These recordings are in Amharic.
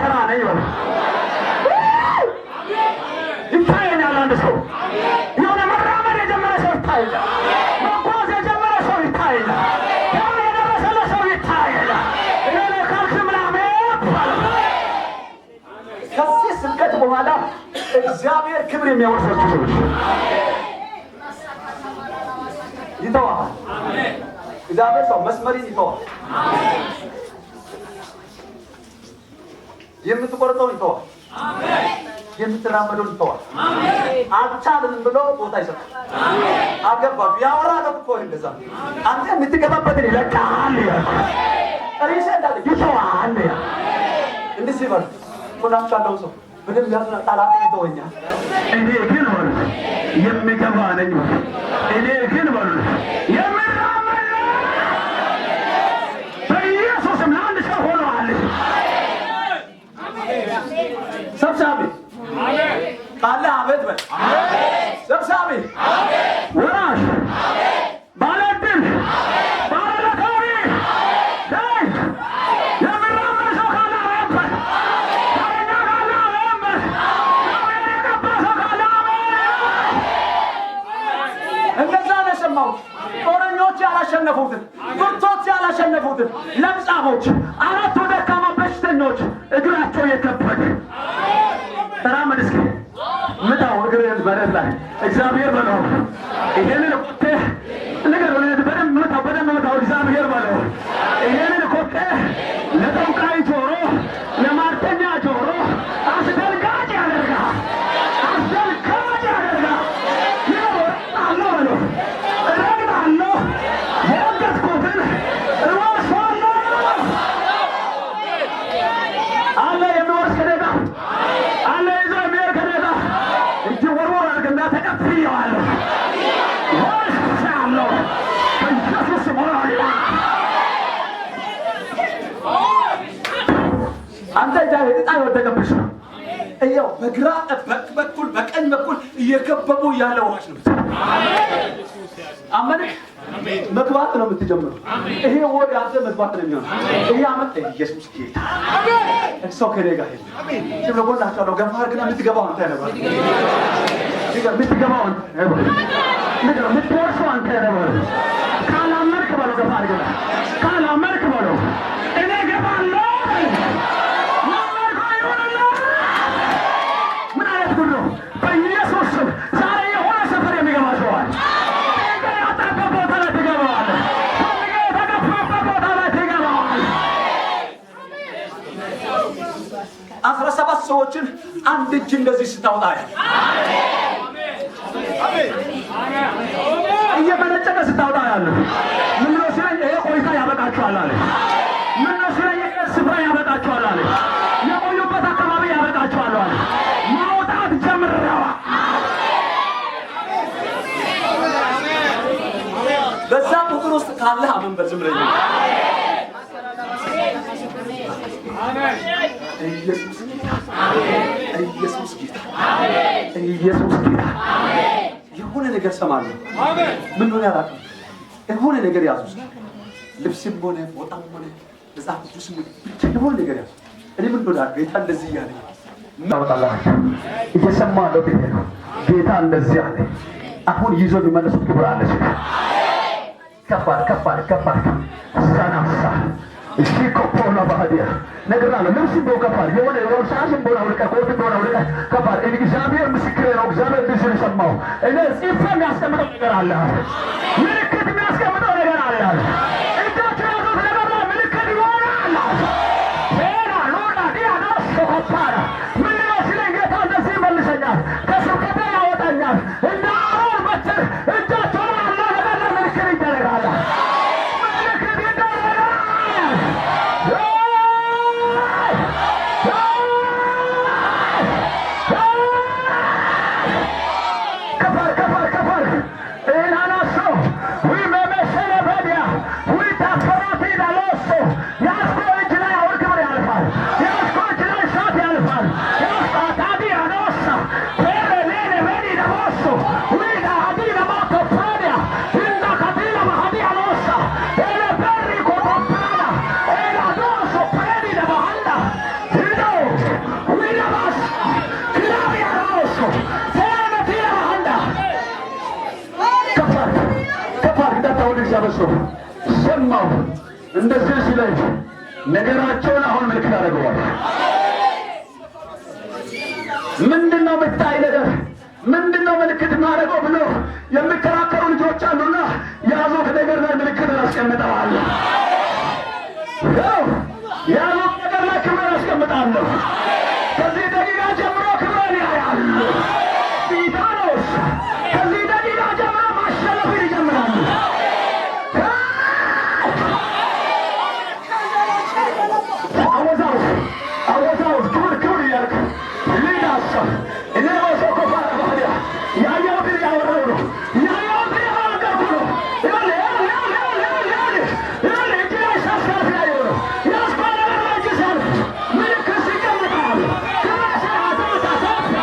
ተራ ነኝ በሉ። ይታየኛል። አንድ ሰው የሆነ መራመድ የጀመረ ሰው ይታየኛል። መጓዝ የጀመረ ሰው ይታየኛል። የሆነ የደረሰለት ሰው ይታየኛል። እኔ ካልክ ምናምን ይባላል። ከዚህ ስብከት በኋላ እግዚአብሔር ክብር የሚያወርሳችሁ ሰዎች ይተዋል። እግዚአብሔር ሰው መስመሪን ይተዋል። የምትቆርጠውን ይተዋል። የምትራመደውን ይተዋል። አልቻልም ብሎ ቦታ ይሰጣል። አገባችሁ ያወራለው እኮ እንደዛ አንተ የምትገባበትን ይለቃል። ሪሴ እንዳለ ይተዋል። እንዲህ ሲበል ሁናችሁ ያለው ሰው ምንም ያዝና ጠላት ይተወኛል። እኔ ግን በሉ የሚገባ ነኝ። እኔ ግን በሉ የምራመድ በኢየሱስም ለአንድ ሰው ሆነዋል። ሰብሳቢ ካለ አቤት በል። ሰብሳቢ፣ ወራሽ፣ ባለዕድል፣ ባለለካሪ የሚራመድ ሰው ካለ አሜን በል። ተረኛ ካለ አሜን በል። እግዚአብሔር የቀባ ሰው ካለ አሜን። እንደዛ ነው የሰማሁት። ጦረኞች ያላሸነፉትን፣ ብርቶች ያላሸነፉትን፣ ለምጻሞች፣ አራቱ ደካማ በሽተኞች እግራቸው የከበደ ተራመድ እስኪ ምታው እግርህን መሬት ላይ እግዚአብሔር በለው። ይሄንን ኮቴ ንገረው፣ በደንብ ምታው፣ በደንብ ምታው። እግዚአብሔር በለው። ይሄንን ኮቴ ለጠንቋይ ጆሮ፣ ለማርተኛ ጆሮ አስደንጋጭ ያደርጋል፣ አስደንጋጭ ያደርጋል። አለው በለው፣ እረግጣለሁ፣ የረገጥኩትን እወርሳለሁ። አለ የሚወርስ ከኔ ጋር አለ ይዞ የሚሄድ ከኔ ጋር። እጅ ወርወር አድርግና ተቀብዬዋለሁ፣ ወርሻለሁ። በኢየሱስ ስም ሆኗል። አንተ ዕጣ የወደቀብሽ ነው። እየው በግራ በኩል በቀኝ በኩል እየከበቡ ያለ ውሃች ነው። አመንክ መግባት ነው የምትጀምረው። ይሄ ወር ያንተ መግባት ነው የሚሆነው። ይሄ ዓመት ኢየሱስ ጌታ ሰው ከኔ ጋር የለም። ዝም ብሎ ጎናቸው ነው ገፋ አድርግና የምትገባው አንተ ነህ። የምትገባው አንተ ነህ። የምትወርሰው አንተ ነህ። ካላመንክ በለው፣ ገፋ አድርግና ካላመንክ በለው እኔ እገባለሁ። ያመንከው ይሁንልህ። ምን አይነት ጉድ ነው? በኢየሱስ ስም ዛሬ የሆነ ሰፈር የሚገባ ሰው አለ። ጤና ያጣበት ቦታ ላይ ትገባዋለህ። ፈልገህ የተገፋበት ቦታ ላይ ትገባዋለህ። 17 ሰዎችን አንድ እጅ እንደዚህ ስታወጣ እየመነጨቀ ስታወጣ ያለ ምነው ሲለኝ ይሄ ቆይታ ያበቃችኋል አለ። ምነው ሲለኝ ይሄ ስፍራ ያበቃችኋል አለ። የቆዩበት አካባቢ ያበቃችኋል አለ። ማውጣት ጀምረዋል። በዛ ቁጥር ውስጥ ካለ አመን በል። ዝም ብለህ ኢየሱስ ጌታ፣ ኢየሱስ ጌታ፣ ኢየሱስ ጌታ። የሆነ ነገር ሰማለሁ። ምን እንደሆነ አላውቅም። የሆነ ነገር ያዙ። ልብስም ሆነ ፎጣም ሆነ መጽሐፍ ቅዱስም ሆነ ብቻ የሆነ ነገር ያዙ። እኔ ምን እንደሆነ ጌታ እንደዚህ እያለ ታወጣላችሁ። እየሰማ ነው ብዬ ነው። ጌታ እንደዚህ አለ። አሁን ይዞ የሚመለሱት ክብር አለ። ከባድ ከባድ ከባድ ሳናሳ እሺ ኮፖላ ባህዲያ ነገር አለ። ልብስ እንደው ከባድ የሆነ የሆነ ሻሽ እንደሆነ አውልቀህ ኮት እንደሆነ አውልቀህ ከባድ። እኔ እግዚአብሔር ምስክሬ ነው። እግዚአብሔር እንደዚህ ነው የሰማው። እኔ ጽፌ የሚያስቀምጠው ነገር አለ። ምልክት የሚያስቀምጠው ነገር አለ። እጃቸው የያዙት ነገር ላይ ምልክት ይሆናል። ቴና ሉና ዲያዶስ ኮፓራ ምንድነው ሲለኝ ጌታ እንደዚህ ይመልሰኛል፣ ከስብከቴ ያወጣኛል። እንደ አሮን በትር እጃቸው ላይ ያለው ነገር ላይ ምልክት ይደረጋል። ምልክት ይደረጋል። ከፈር ከፈር ከፈር ኢናናሶ ዊሜ የእግዚአብሔር ሰው ሰማሁ እንደዚህ ሲለኝ ነገራቸውን አሁን ምልክት አደርገዋል። ምንድነው የምታይ ነገር? ምንድነው ምልክት ማድረገው ብሎ የሚከራከሩ ልጆች አሉና ያዙት ነገር ላይ ምልክት አስቀምጠዋለሁ። ያዙት ነገር ላይ ክብር አስቀምጣለሁ። ከዚህ ደቂቃ ጀምሮ ክብርን ያያሉ። ቲታኖስ ከዚህ ደቂቃ ጀምሮ ማሸነፍን ይጀምራሉ። አወዛውዝ አወዛውዝ፣ ክብር ክብር እያልክ ሊዳሳ እኔ ወሰኮፋ ባህዲያ ያየሁትን እያወራሁ ነው። ያየሁትን እያናገርኩ ነው። ይኸውልህ ይኸውልህ ይኸውልህ ይኸውልህ ይኸውልህ እጅ ላይ ሳስያዝ ያየሁ ነው። ያዝኳ ነገር ላይ እጅ ሲያልፍ ምልክት ሲቀመጣል ክብር ሲያታታታታ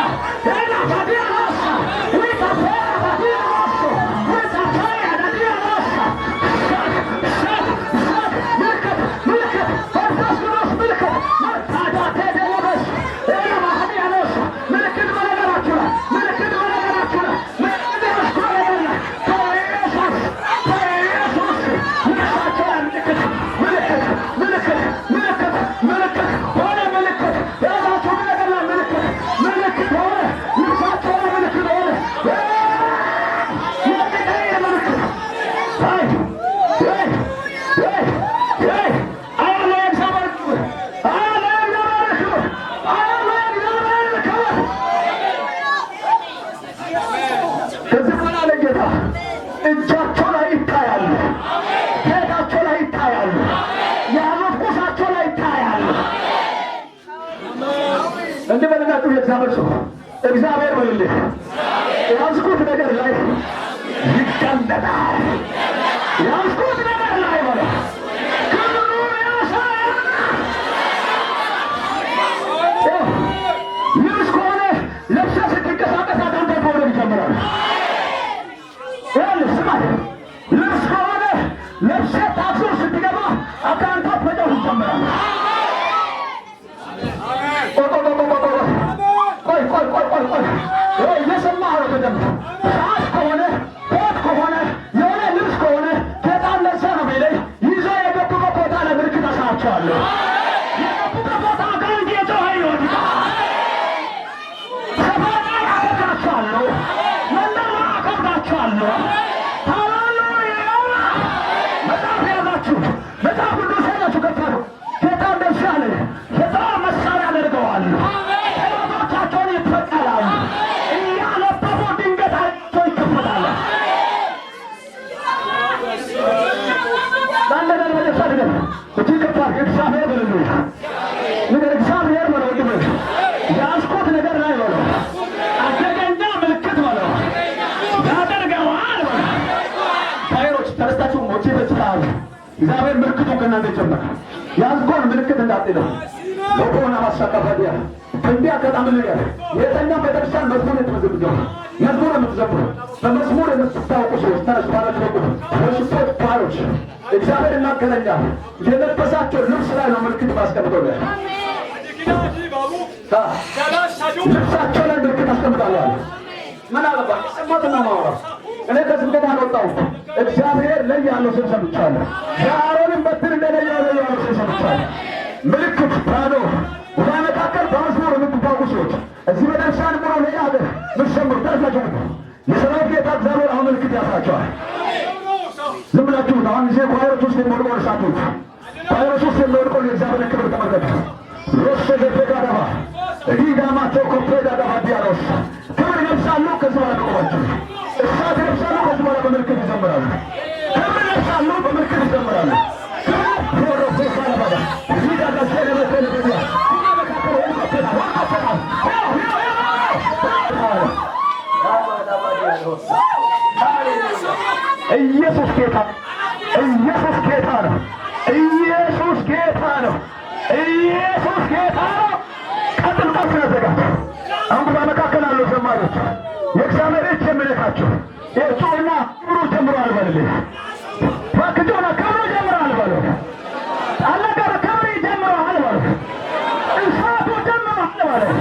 ኤላ ፋዲያ ራሳ ዊታፌራ ፋዲያ ራሶ ዊታፋያ ናዲያ ራሳ ሳት ሳት ሳት ምልክት ምልክት መንፈስ ቅዱስ ምልክት መታዳቴ ደለበስ ኤላ ማህዲያ ኖስ ምልክት በነገራችሁ ላይ፣ ምልክት በነገራችሁ ላይ፣ ምልክት በስኮ ነገር ላይ በኢየሱስ በኢየሱስ ልብሳቸው ላይ ምልክት ምልክት ምልክት ምልክት ምልክት ሆነ። ምልክት የያዛችሁ ነገር ላይ ምልክት ምልክት ሆነ። ልብሳቸው ላይ ምልክት ሆነ። የሚቀይር ምልክት። አይ አይ አይ አይ አያለ የእግዚአብሔር ክብር፣ አያለ የእግዚአብሔር ክብር፣ አያለ የእግዚአብሔር ክብር። ከዚህ በኋላ ለጌታ እጃቸው ላይ ይታያሉ፣ ጌታቸው ላይ ይታያሉ፣ ያሉት ቁሳቸው ላይ ይታያሉ። እንዲህ በልናችሁ የእግዚአብሔር ሰው እግዚአብሔር በልልህ ያዝኩት ነገር ላይ ይቀለጣል። ያዝኩት ነገር ላይ በለው ክብሩን ያሳያል። ልብስ ከሆነ ለብሰህ ስትንቀሳቀስ አጋንንት መውረድ ይጀምራል። ይኸውልህ ስማ፣ ልብስ ከሆነ ለብሰህ ታክሲ ውስጥ ስትገባ አጋንንቶች መጮህ ይጀምራል። ቆይ ቆይ ቆይ ቆይ ቆይ ቆይ ቆይ ቆይ ቆይ ቆይ፣ እየሰማህ ነው በደንብ። ሰዓት ከሆነ፣ ኮት ከሆነ፣ የሆነ ልብስ ከሆነ ጌታ እንደዛ ነው ቢለኝ ይዞ የገቡበት ቦታ ላይ ምልክት አሳያቸዋለሁ። የገቡበት ቦታ አጋንንት እየጮኸ ይወድቃል። ሰፈር ላይ አከብዳቸዋለሁ። መንደር ላይ አከብዳቸዋለሁ። ሃሌሉያ! መጽሐፍ የያዛችሁ፣ መጽሐፍ ቅዱስ የያዛችሁ ከፍ አድርጉ። ጌታ እንደዚህ አለ፣ የጦር መሳሪያ አደርገዋለሁ። ጠላቶቻቸውን ይበቀላሉ። እያነበቡ ድንገት ዓይናቸው ይከፈታል። ለአንድ ነገር መጨረሻ ነገር እጅግ ከፍ አድርግ። እግዚአብሔር በልልኝ ነገር እግዚአብሔር በለው ወንድሜ፣ ያዝኩት ነገር ላይ በለው አደገኛ ምልክት በለው ያደርገዋል በለው። ፋይሮች ተነስታችሁ ሞቼ በችላል። እግዚአብሔር ምልክቱን ከእናንተ ይጀምራል። ያዝኮን ምልክት እንዳትለው ለቆና ማሳካፋዲያ እንዲህ አጋጣሚ ነገር የተኛው ቤተክርስቲያን መዝሙር የምትዘምሩ፣ መዝሙር የምትዘምሩ፣ በመዝሙር የምትታወቁ ሰዎች ተነሱ፣ ባላችሁ በቁ ወሽፖች ፋዮች እግዚአብሔር ይናገረኛል። የለበሳቸው ልብስ ላይ ነው ምልክት ማስቀምጠው ልብሳቸው ላይ ምልክት አስቀምጣለሁ አለ። ምን አለባት? የሰማሁትን ነው የማወራው። እኔ ከስብከት አልወጣሁም። እግዚአብሔር ለይ ያለው ስል ሰምቻለሁ። የአሮንን በትር እንደለየው ለይ ያለው ስል ሰምቻለሁ። ምልክት ባዶ ጉባኤ መካከል በመዝሙር የምትታወቁ ሰዎች እዚህ ቤተክርስቲያን ሆኖ ሌላ ሀገር የምትዘምሩ ተነሳችሁ ግቡ። የሰራዊት ጌታ እግዚአብሔር አሁን ምልክት ያሳቸዋል። ዝም ብላችሁ አሁን ጊዜ choir ኦች ውስጥ የሚወድቀውን እሳቶች choir ኦች ውስጥ የሚወድቀውን የእግዚአብሔር ክብር ተመልከቱ። ሮሶ ገፌጋ ደባ ዲዳማቸው ኮፔዳ ደባ ዲያሮስ ክብር ይለብሳሉ። ከዚህ በኋላ ቆማችሁ እሳት ይለብሳሉ። ከዚህ በኋላ በምልክት ይዘምራሉ። ክብር ይለብሳሉ። በምልክት ይዘምራሉ። ክብር ሮሮ ኮፋ ዲዳ ጋሴ ለበቴ መካከል ወድቆበታል፣ ወድቆበታል። ኢየሱስ ጌታ፣ ኢየሱስ ጌታ ነው። ኢየሱስ ጌታ ነው። ኢየሱስ ጌታ ነው። ቀጥል ቀጥል አዘጋጅ። አሁን በመካከል አሉ ዘማሪዎች የእግዚአብሔር እጅ የሚነካቸው ጩና ክብሩ ጀምሯል በልልኝ። እባክህ ጩና ክብሩ ጀምሯል በለው። አልነገረ ክብሩ ጀምሯል በለው። እሳቱ ጀምሯል በለው።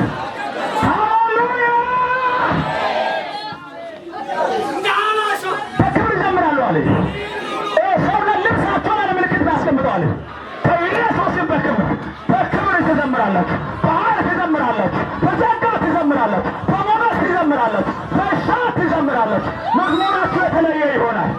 ሃሌሉያ! በክብር ይዘምራሉ አለ። ትዘምራላችሁ፣ በኃይል ትዘምራላችሁ፣ በጸጋ ትዘምራላችሁ፣ በሞገስ ትዘምራላችሁ፣ በእሳት ትዘምራላችሁ። መዝሙራችሁ የተለየ ይሆናል።